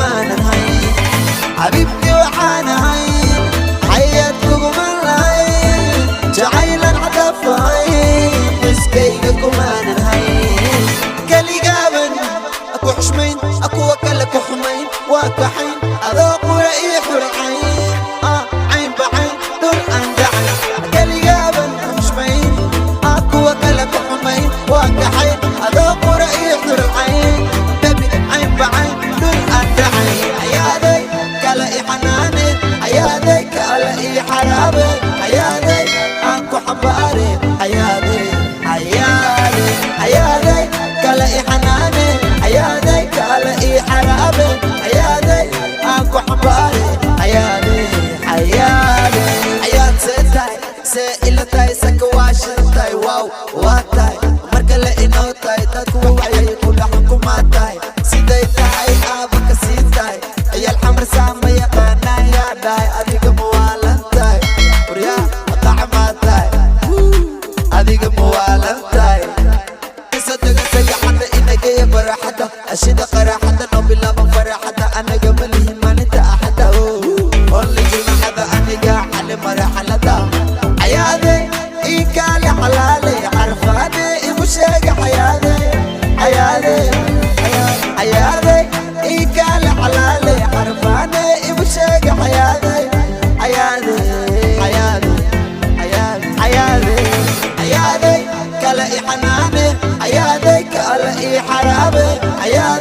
kumaanan hayn. Xabiibti, waxaan ahayn xayaad kuguman lahayn, jacaylan cadafahayn, xiskayga kumaanan hayn. Keligaaban ku xushmayn, kuwa kale ku xumayn, waa kaxayn adoo qura ii xurcayn, caynba cayn dhul aan dhacay. Keligaaban ku xushmayn, kuwa kale ku xumayn, waa kaxayn adoo qura ii xurcayn. Baby, caynba cayn dhul aan dhacay. Ayaaday kala i xanaane, ayaaday kala ii xaraabe, ayaaday aan ku xambaare, ayaaday, ayaaday, ayaaday kala i xanaane, ayaaday kala ii xaraabe, ayaaday aan ku xambaare, ayaaday, ayaaday. Ayaad see tahay, see ila tahay, saka waa shidan tahay, wow, waa tahay marka le inoo tahay. Dadku waxay ku dhaxan kumaa tahay, siday tahay aaba ka sii tahay. Ciyaal Xamar saa ma yaqaanaan, yaa dhahay adiga muwaalan tahay? Waryaa, maqaca tahay, adiga muwaalan tahay? Sagaxada inageeya baraxada, ashida qaraxada, noo bilaaba faraxada. Anaga malihin maalinta Axada, only Jimcada. Aniga xali marxalada, xayaade ii kaale xalaale, xarfaane igu sheega. Xayaade, xayaade, xayaade ii kaale xalaale, xarfaane igu sheega. Xayaade, xayaade, xayaade, xayaade, xayaade, xayaade kala i xanaane, ayaaday kala ii xaraabe, ayaaday.